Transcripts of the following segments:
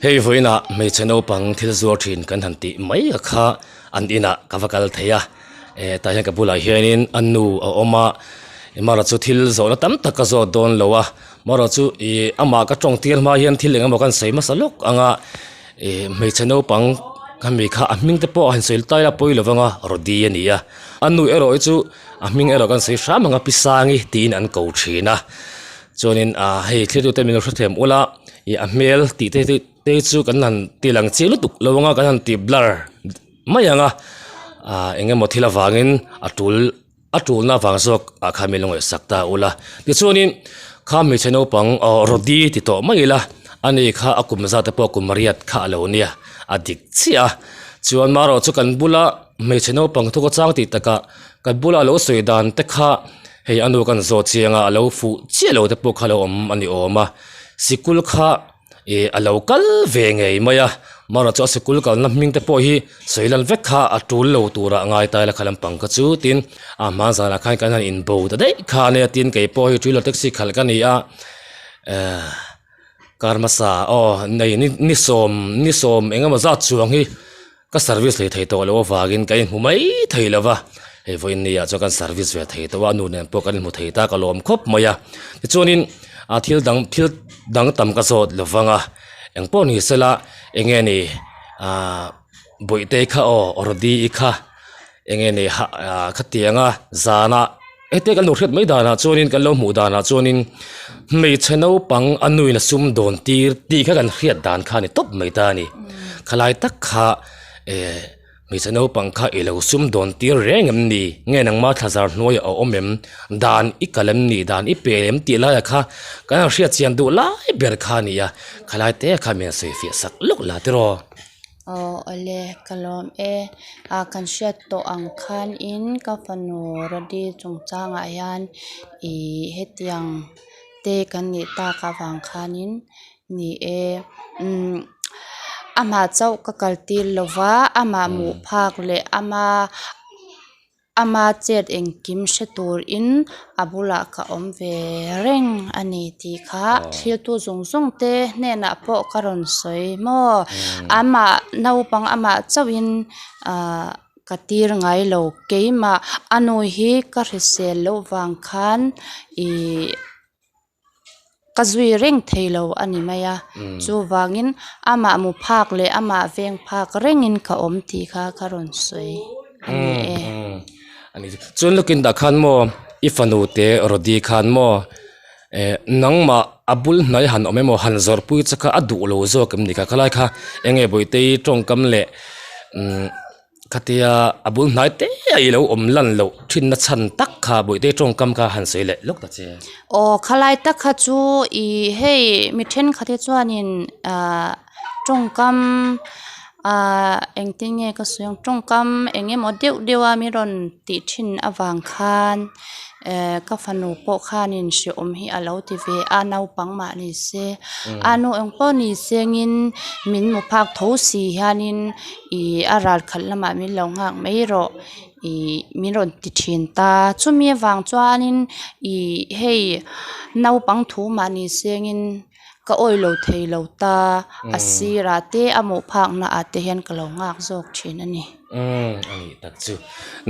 Hei vawiinah hmeichhe naupang thil zuar thin kan han tih mai a kha an inah ka va kal thei a, eh tah hian ka bulah hianin a nu a awm a, mara chu thil zawhna tam tak ka zawt dawn lo a, mara chu ih amah ka tawng tir hma hian thil eng emaw kan sawi hmasa lawk ang a, ih hmeichhe naupang khami kha a hming te pawh a han sawi tai a pawi lo vang a, Rody a ni a, a nu erawh hi chu a hming erawh kan sawi hram ang a Pisangi tiin an ko thin a, chuanin ah hei thlir tute min lo hrethiam ula ih a hmel tih te te chu kan han ti lang chiang lutuk lo ang a kan han ti blur mai ang a ah eng emaw thil avangin a tul a tulna avang zawk ah khan min lo ngaihsak ta ula tichuanin kha hmeichhe naupang aw Rody ti tawh mai ila ani kha a kum zat te pawh kum riat kha a lo nia a dik chiah a chuan marawh chu kan bula hmeichhe naupang thu ka chang tih takah kan bula lo sawi dan te kha hei a nu kan zawh chiang a a lo fuh chiah lo te pawh kha a lo awm a ni awm a sikul kha ih a lo kal ve ngei mai a marawh chu a sikul kalna hming te pawh hi sawi lan vek kha a tul lo turah a ngai ta ila kha lampang kha chu tin a hma zanah khan kan han inbo ta daih kha ania tin keipawh hi two wheeler taxi khalh ka ni a ehh kar hmasa aw nei ni sawm ni sawm eng emaw zat chuang hi Ka service lei thei tawh loh avangin ka inhmu mai thei lo va, hei vawiin ni ah chuan kan service ve thei tawh a, nu nen pawh kan inhmu thei ta ka lawm khawp mai a. Tichuanin ah thil dang thil dang tam ka zawt lo vang a, eng pawh ni sela eng nge ni ah bawihte kha aw Rody i kha eng nge ni ha ah khatianga zana hete kan lo hriat mai danah chuanin kan lo hmuh danah chuanin hmeichhe naupang a nuin a sum dawn tir tih kha kan hriat dan kha a ni tawp mai ta a ni. Khalai tak kha eh hmeichhe naupang kha i lo sum dawn tir reng em ni? Nge nangma thlazar hnuaiah a awm em? Dan i kal em ni? Dan i pe em tih laiah kha kan han hriat chian duh lai ber kha a ni a, khalai te kha min sawifiah sak lawk la tiraw? Aw awle ka lawm e ah kan hriat tawh ang khan in ka fanu Rody chungchangah hian ihh hetiang te kan nih tak avang khanin ni e umm amah chauh ka kal tir lova amah hmuh phak leh ama. Ama chet engkim hre turin a bulah ka awm ve reng a ni tih kha thiltu zawng zawng te hnenah pawh ka rawn sawi maw? Amah naupang amah chauhin ahh ka tir ngai lo keimah a nu hi ka hrisel loh vang khan ihh. Ka zui reng thei lo a ni mai a, chuvangin amah mu phak leh amah veng phak rengin ka awm tih kha ka rawn sawi a ni e. Chuan lawkin dah khan maw i fanu te Rody khan maw eh nangmah a bul hnai han awm emaw han zawrh pui che kha a duh lo zawk em ni kha khalai kha eng nge Bawihte-i tawngkam leh umm Khatia a bul hnai te a i lo awm lan loh thinna chhan tak kha Bawihte tawngkam kha han sawi leh lawk ta che. Aw khalai tak kha chu i hei mi thenkhat hi chuanin ah tawngkam ah engtin nge ka sawi ang tawngkam eng emaw deuh deuh a mi rawn tih thin avang khan eh ka fanu pawh khanin hrehawm hi a lo ti ve a naupang mah ni se a nu eng pawh ni sengin min hmu phak tho si hianin. Ih a ral khat lamah min lo nghak mai rawh ih min rawn ti thin ta chumi avang chuanin ih hei naupang thu mahni sengin ka awih lo thei lo ta a sirah te a mawh phakna ah te hian ka lo nghak zawk thin a ni. Umm a nih tak chu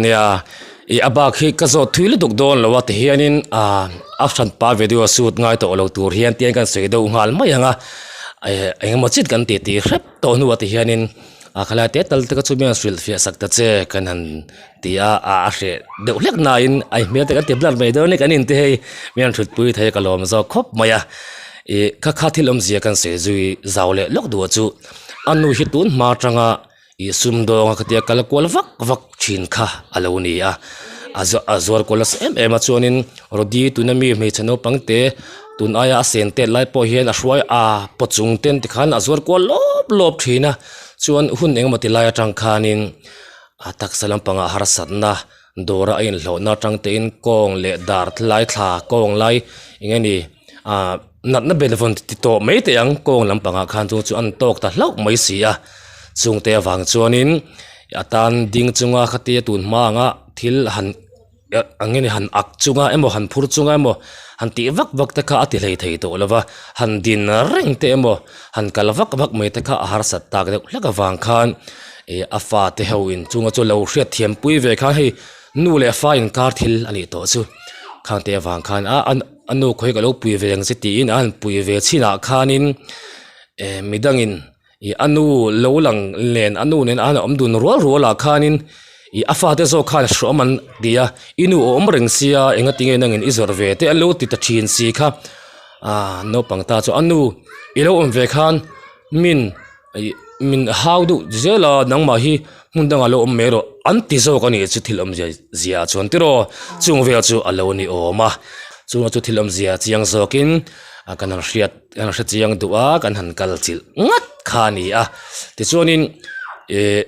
nia ih a bak hi ka zawt thui lutuk dawn lo a ti hianin ah a hranpa video shoot ngai tawh lo tur hian tiang kan sawi deuh nghal mai ang a eh engemaw chin kan titi hrep. Tawh hnuah ti hianin a khalai te tal te kha chu mian hrilh fiah sak ta che kan han ti a a a hreh deuh hlek nain a hmel te kan ti blur mai dawn a ni kan inte hei mian hrutpui thei ka lawm zawk khawp mai a ih kha kha thil awmzia kan sawi zui zau leh lawk duh chu a nu hi tun hma atanga ih sumdawng a khatia kal kual vak vak thin kha a lo ni a a a zuar kual nasa em em a chuanin Rody tuna mi hmeichhe naupang te. Tun aia a sen tet lai pawh hian a hruai a paw chung ten tikhan a zuar kual lawp lawp thin a chuan hun engemaw ti lai atang khanin a taksa lampangah harsatna dawra a inhlawhna atang tein kawng leh dar lai thla kawng lai eng nge ni ah natna benvawn ti tawh mai teh ang kawng lampangah khan chu chu an tawk ta hlauh mai si a chungte avang chuanin a tan ding chunga khatia tun hma anga thil han. Ang nge ni han ak chunga emaw han phur chunga emaw han tih vak vak te kha a ti hlei thei tawh lo va, han din reng te emaw han kal vak vak mai te kha a harsat tak deuh hlek avang khan ih a fa te ho in chunga chu lo hriat thiam pui ve khan hei nu leh fa inkar thil a nih tawh chu khang te avang khan a a nu khawi ka lo pui ve ang che tiin a han pui ve chinah khanin eh midangin. Ih a nu lo lang nen a nu nen a han awm dun rual rual ah khanin ih a fate zawk khan hrawm an ti a i nu a awm reng sia enga tinge nangin i zawrh ve te an lo ti ta thin si kha ah naupang ta chu a nu i lo awm ve khan min ih min hau deuh zel a nangmah hi hmun dangah lo awm mai rawh an ti zawk a nih chu thil awmzia zia chuan tiraw chung vel chu a lo ni awm a chunga chu thil awmzia chiang zawkin a kan han hriat. Kan hre chiang duh a, kan han kal chilh ngat kha a ni a. Tichuanin ih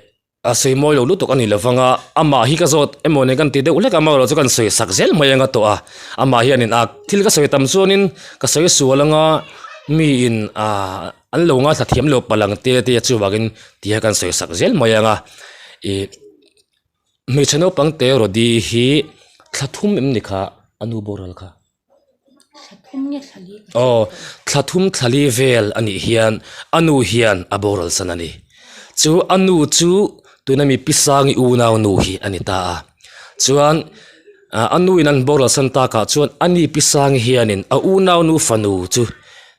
a sawi mawi lo lutuk a ni lo vang a, amah hi ka zawt emaw ni kan ti deuh hlek a, amaherawhchu kan sawi sak zel mai anga tawh a. Amah hianin a thil ka sawi tam chuanin ka sawi sual anga miin ah an lo ngaithla thiam lo palh ang te te chuvangin tia kan sawi sak zel mai anga ih hmeichhe naupang te Rody hi thla thum em ni kha a nu boral kha. Aw thla thum thla li vel a nih hian a nu hian a boral san a ni. Chu a nu chu tuna mi pi Sangi unau nu hi a ni ta a. Chuan ah a nu in an boral san takah chuan a ni pi Sangi hianin a unau nu fanu chu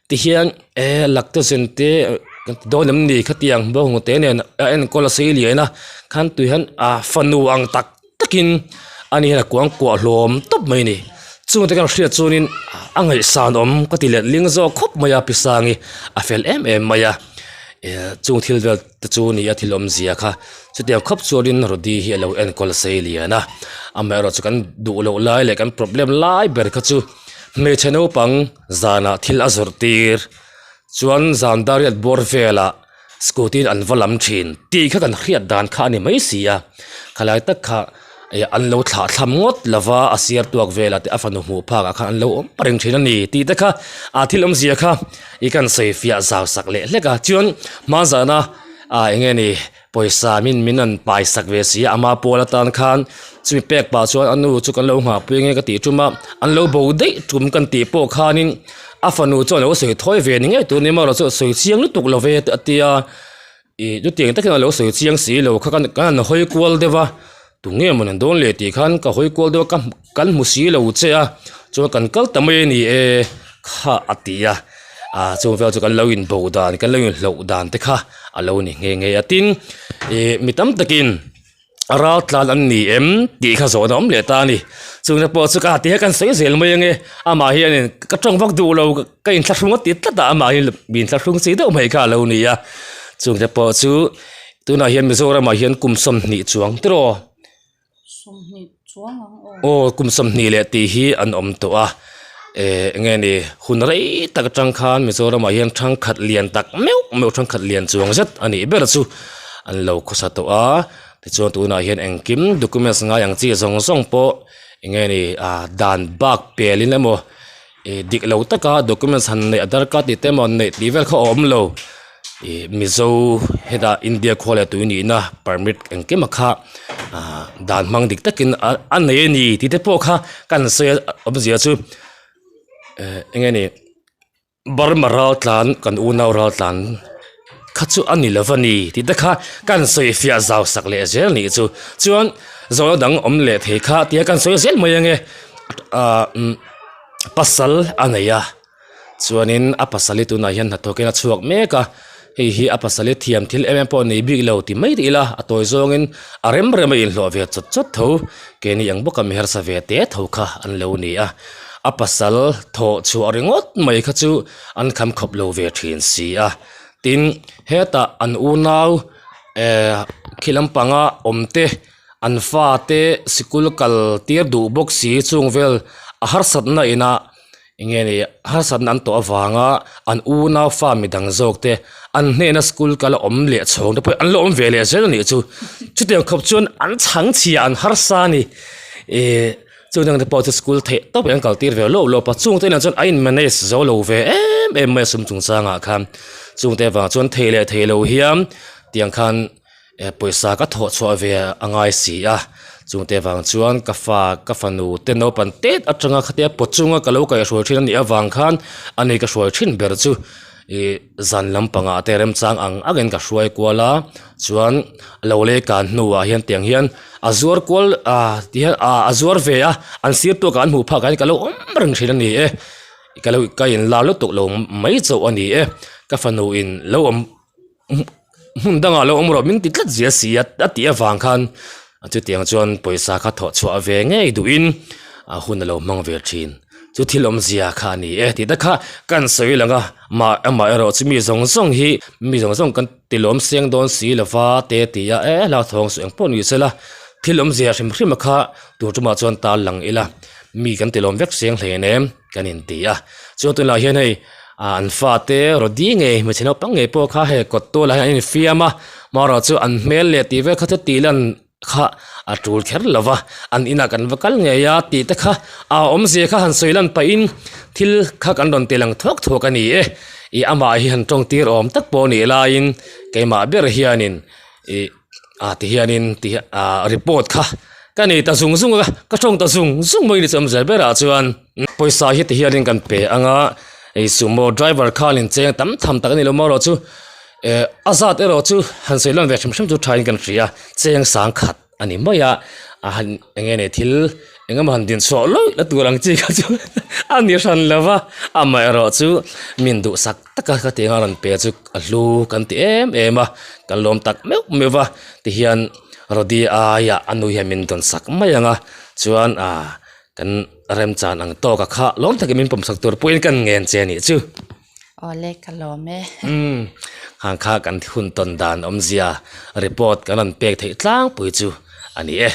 tihian e lactogen te kan ti dawn em ni khatiang bawnghnute te nen a enkawl a sei lian a khan tui hian ah fanu ang tak. takin ani hian a kuang kuah hlawm tawp mai a ni chungte kan hriat chuanin a ngaihsan awm ka ti let ling zawk khawp mai a pi Sangi a fel em em mai a eh chung thil vel te chu ni a thil awmzia kha chutiang khawp chuanin Rody hi a lo enkawl sei lian a amaherawhchu kan duh loh lai leh kan problem lai ber kha chu hmeichhe naupang zanah thil a zawrh tir chuan zan dariat bawr velah. Scooty in an va lam thin tih kha kan hriat dan kha a ni mai si a, khalai tak kha ih an lo thlah thlam ngawt lova a siar tuak velah te a fanu hmuh phakah khan an lo awm reng thin a ni tih te kha a thil awmzia kha ih kan sawi fiah zau sak leh hlek a chuan hmanzahna ah eng nge ni pawisa min min an pai sak ve si a ama pawl atan khan chumi pek pah chuan a nu chu kan lo nghah pui nge ka tih tum a an lo bo daih tum kan tih pawh khanin. A fanu chuan a lo sawi thawi ve ni ngei tur ni maw chu sawi chiang lutuk lo ve a ti a, ih chutiang takin a lo sawi chiang si lo kha kan han hawi kual deuh a, tunge maw nan dawn le tih khan ka hawi kual deuh a ka kan hmu si lo che a, chuan kan kal ta mai a ni e kha a ti a, ah chung vel chu kan lo in bo dan kan lo inhloh dan te kha a lo ni nghe nghe a tin ih mi tam takin. A ral tlan an ni em tih kha zawhna awm leh ta a ni. Chungte pawh chu ka ha ti hian kan sawi zel mai ange, amah hianin ka tawng vak duh lo ka inthlahrung a ti tlat a, amah hi mi inthlahrung chi deuh mai kha a lo ni a. Chungte pawh chu tunah hian Mizoramah hian kum 20 chuang tiraw? 20 chuang ang aw. Aw kum 20 leh tih hi an awm tawh a, eh eng nge ni hun rei tak atang khan Mizoramah hian thangkhat lian tak meuh meuh thangkhat lian chuang zet a nih ber chu an lo khawsa tawh a tichuan tunah hian engkim documents ngai ang chi zawng zawng pawh eng nge ni ah dan bak pelin emaw ih dik lo taka documents han neih aadhar card tih te emaw neih tih vel kha a awm lo ih mizo hetah India khua leh tui nihna permit engkim a kha ah dan hmang dik takin a a nei a ni tih te pawh kha kan sawi a awmzia chu eh eng nge ni. Burma ral tlan kan unau ral tlan kha chu a ni lo va ni tih te kha kan sawi fiah zau sak leh zel nih chu chuan zawhna dang awm leh thei kha tia kan sawi zel mai ange ah umm pasal a nei a chuanin a pasal hi tunah hian hnathawkin a chhuak mek a hei hi a pasal hi thiam thil em em pawh a nei bik lo ti mai ila a tawi zawngin a rem rem a inhlawh ve chawt chawt tho keini ang bawka mi harsa ve te tho kha an lo ni a. A pasal thawh chhuah ringawt mai kha chu an kham khawp lo ve thin si a. Tin, hetah an unau eh khi lampanga awm te, an fate sikul kal tir duh bawk si chung vel a harsatna inah eng nge ni harsatna an tawh avanga an unau fa midang zawk te an hnena school kal a awm leh chhawng te pawh an lo awm ve leh zel a nih chu. Chutiang khawp chuan an chhangchhia an harsa a ni. Ih. Chung dang te pawh chu school theih tawp in an kal tir ve lawp lawp a, chung te nen chuan a in manage zo lo ve em em mai a sum chungchangah khan chung te vang chuan thei leh thei lo hian tiang khan eh pawisa ka thawh chhuah ve a ngai si a. Chungte vang chuan ka fa ka fanu te naupan tet atanga khatia pawt chunga ka lo kaihhruai thin a nih avang khan ani ka hruai thin ber chu ih zan lampangah te remchang ang angin ka hruai kual a chuan lo lei kan hnuah hian tiang hian a zuar kual ah ti hian ah a zuar ve a an sir tawkah an hmuh phak ah hian ka lo awm reng thin a ni e ka lo ka inlar lutuk lo mai chauh a ni e ka fanu in lo awm. Hmun dangah lo awm rawh min ti tlat zia si a a tih avang khan chutiang chuan pawisa kha thawh chhuah ve ngei duhin a hun a lo hmang ve thin. Chu thil awmzia kha a ni e tih te kha kan sawi lang a, mah amah erawh chu mi zawng zawng hi mi zawng zawng kan ti lawm seng dawn si lova te ti a e hlauthawng suh engpawh ni sela thil awmzia hrim hrim a kha tur tumah chuan tal lang ila mi kan ti lawm vek seng hlein em kan inti a. Chuan tunah hian hei. Ah an fate Rody ngei hmeichhe naupang ngei pawh kha hei kawt tualah hian an infiam a marawh chu an hmel leh tih vel kha chu tih lan kha a tul kher lo va an inah kan va kal ngei a tih te kha a awmzia kha han sawi lan pahin thil kha kan rawn ti lang thuak thuak a ni e ih amah hi han tawng tir awm tak pawh nih laiin keimah ber hianin ih ah ti hianin ti ah report kha ka nei ta zung zung a ka tawng ta zung zung mai ni chu awmzia berah chuan. Pawisa hi ti hianin kan pe ang a, hei sumo driver khanin cheng tam tham tak a ni lo maw erawh chu eh a zat erawh chu han sawi lan ve hrim hrim chu thain kan hria cheng sang khat a ni mai a, a han eng nge ni thil eng emaw han din chhuah lawih la tur ang chi kha chu a ni hran lo va, amaherawh chu min duhsak taka ka tih anga rawn pe chu a hlu kan ti em em a, kan lawm tak meuh meuh va tihian Rody aia a nu hian min dawn sak mai ang a chuan ah. Kan remchan ang tawk a kha lawm takin min pawmsak tur pawhin kan ngen che anih chu. Awle ka lawm e. Umm khang kha kan hun tawn dan awmzia report kan rawn pek theih tlangpui chu a ni e.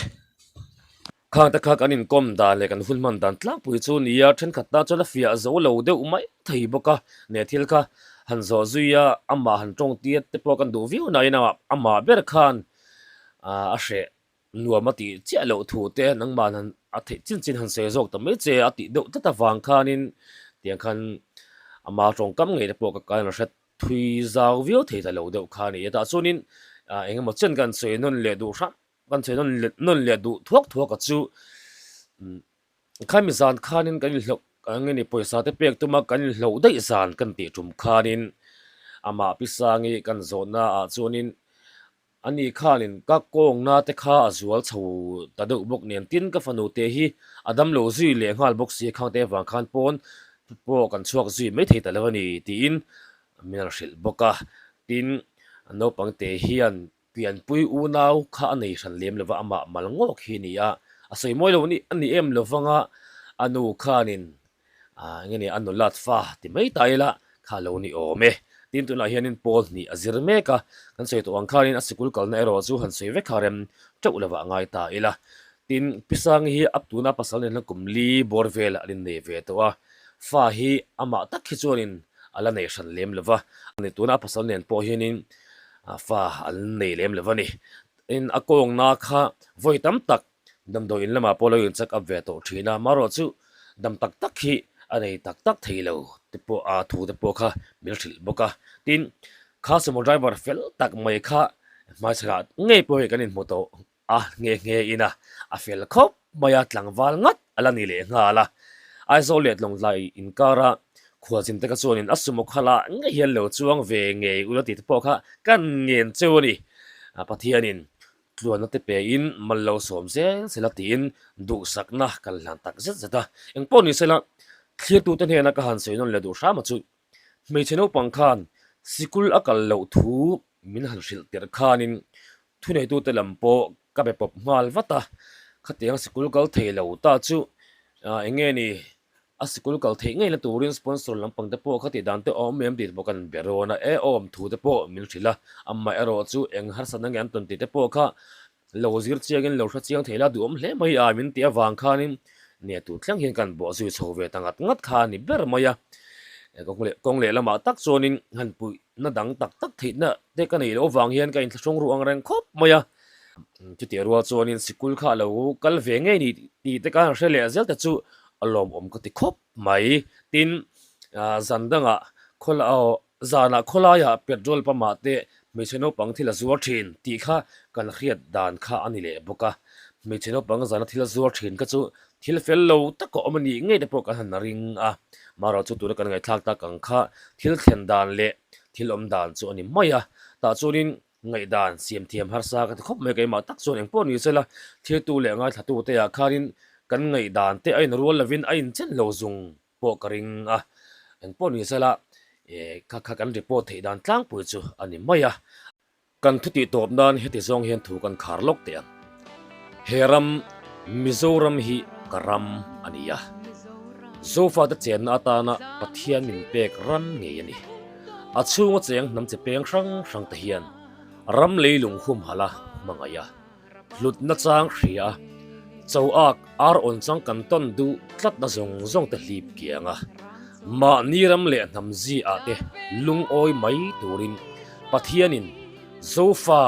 Khang te kha kan inkawm dan leh kan hun hman dan tlangpui chu nia thenkhat tan chuan a fiah zo lo deuh mai thei bawk a, ne thil kha han zawh zui a amah han tawng tir te pawh kan duh viau nain amah ber khan a hreh Nuam a tih chiah loh thu te nangmah han a theih chin chin han sawi zawk ta mai che a tih deuh tlat avang khanin tiang khan ama tawngkam ngei te pawh ka kal hre thui zau viau thei ta lo deuh kha a ni a. Tah chuanin eng emaw chen kan sawi nawn leh duh hrang kan sawi nawn leh nawn leh duh thuak thuak a chu khami zan khanin kan inhloh eng nge ni pawisa te pek tuma kan inhloh daih zan kan tih tum khanin amah pi Sangi kan zawhna ah chuanin Ani khanin ka kawngna te kha a zual chho ta deuh bawk nen tin ka fanu te hi a damlo zui leh nghal bawk si a khangte avang khan pawn pawh kan chhuak zui mai thei ta lo a ni tiin min rawn hrilh bawk a. Tin, naupang te hian pianpui unau kha a nei hran lem lova amah mal ngawk hi a ni a, a sawi mawi lo a ni em lovanga a nu khanin Ah enge ni a nulat fa ti mai ta ila kha lo ni awm e. Tin tunah hianin pawl hnih a zir mek a, kan sawi tawh ang khanin a sikul kalna erawh chu han sawi vek kha rem teuh lovah a ngai ta ila. Tin Pi Sangi hi a tuna pasal nen hian kum li bawr velah an innei ve tawh a, fa hi amah tak hi chuanin a la nei hran lem lova, tuna a pasal nen pawh hianin fa an nei lem lova ni. Tin a kawngna kha vawi tam tak Damdawi in lamah pawh lo in check up ve tawh thin a, marawh chu dam tak tak hi a nei tak tak thei lo te pawh a thu te pawh kha min hrilh bawk a. Tin, kha sumo driver fel tak mai kha hmaichhanah ngei pawh hi kan inhmu tawh a nghe nghe in a, a fel khawp mai a, tlangval ngat a la ni leh nghal a. Aizawl leh Tlawngtlai inkara khualzin te kha chuanin a sumo khala ngei hian lo chuang ve ngei ula tih te pawh kha kan ngen cheu a ni. Pathianin Tluanna te pein mal lo sawm zel sela tiin duhsakna kan hlan tak zet zet a. Engpawh ni sela, thlirtute hnena ka han sawi nawn leh duh hram a chu. Hmeichhe naupang khan sikul a kal loh thu min han hrilh tirh khanin thuneitute lam pawh ka be pawp nghal vat a. Khatiang sikul kal thei lo ta chu eng nge ni A sikul kal theih ngei na turin sponsor lampang te pawh kha tih dan te awm em tih te pawh kan be rawn a, e awm thu te pawh min hrilh a, amah erawh chu eng harsatna nge an tawn tih te pawh kha lo zir chiangin lo hre chiang thei la duhawm hle mai a min tih avang khanin nia tur thleng hian kan bawh zui chho ve ta ngat ngat kha a ni ber mai a, kawng leh kawng leh lamah tak chuanin han puih na dang tak tak theihna te ka neih loh avang hian ka inthlahrung ruh ang reng khawp mai a, chutiang rual chuanin sikul kha a lo kal ve ngei ni tih te khan hre leh zel te chu a lawmawm ka ti khawp mai. Tin, zan dangah khawla aw zanah khawlaiah petrol pump ah te hmeichhe naupang thil a zuar thin tih kha kan hriat dan kha a ni leh bawk a. Hmeichhe naupang zana thil zuar thin kha chu thil fel lo tak a awm a nih ngei te pawh kan han ring a. Marawh chu tuna kan ngaihthlak tak ang kha thil thlen dan leh thil awm dan chu a ni mai a. Tah chuanin ngaihdan siam thiam harsa ka ti khawp mai keimah tak chuan engpawh ni sela thiltu leh ngaithlatu te ah khanin kan ngaihdan te a inrual lovin a inchen lo zung pawh ka ring a. Engpawh ni sela kha kha kan report theih dan tlangpui chu a ni mai a. Kan thu tih tawp nan heti zawng hian thu kan khar lawk teh ang. He ram, Mizoram hi ka ram a ni a. Zofate chenna atana Pathian min pek ram ngei a ni. A chhunga cheng hnam che peng hrang hrang te hian ram leilung humhalh a hmangaih a. Hlutna chang hria a, cho ak ar awn chang kan tawn duh tlatna zawng zawng te hlip kiang a, mahni ram leh hnam zi ah te lungawi mai turin Pathianin Zofa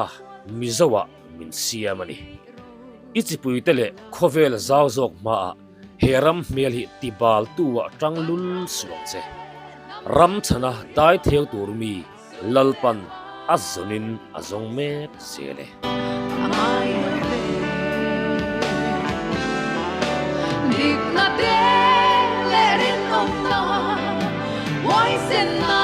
Mizo ah min siam a ni. I chipui te leh khawvel zau zawk hmaah he ram hmel hi tibal tu ah tang lul suh ang che. Ram chhana dai theu tur mi Lalpan a zawnin a zawng mek zel e. Dikna te leh rinawmna huaisenna.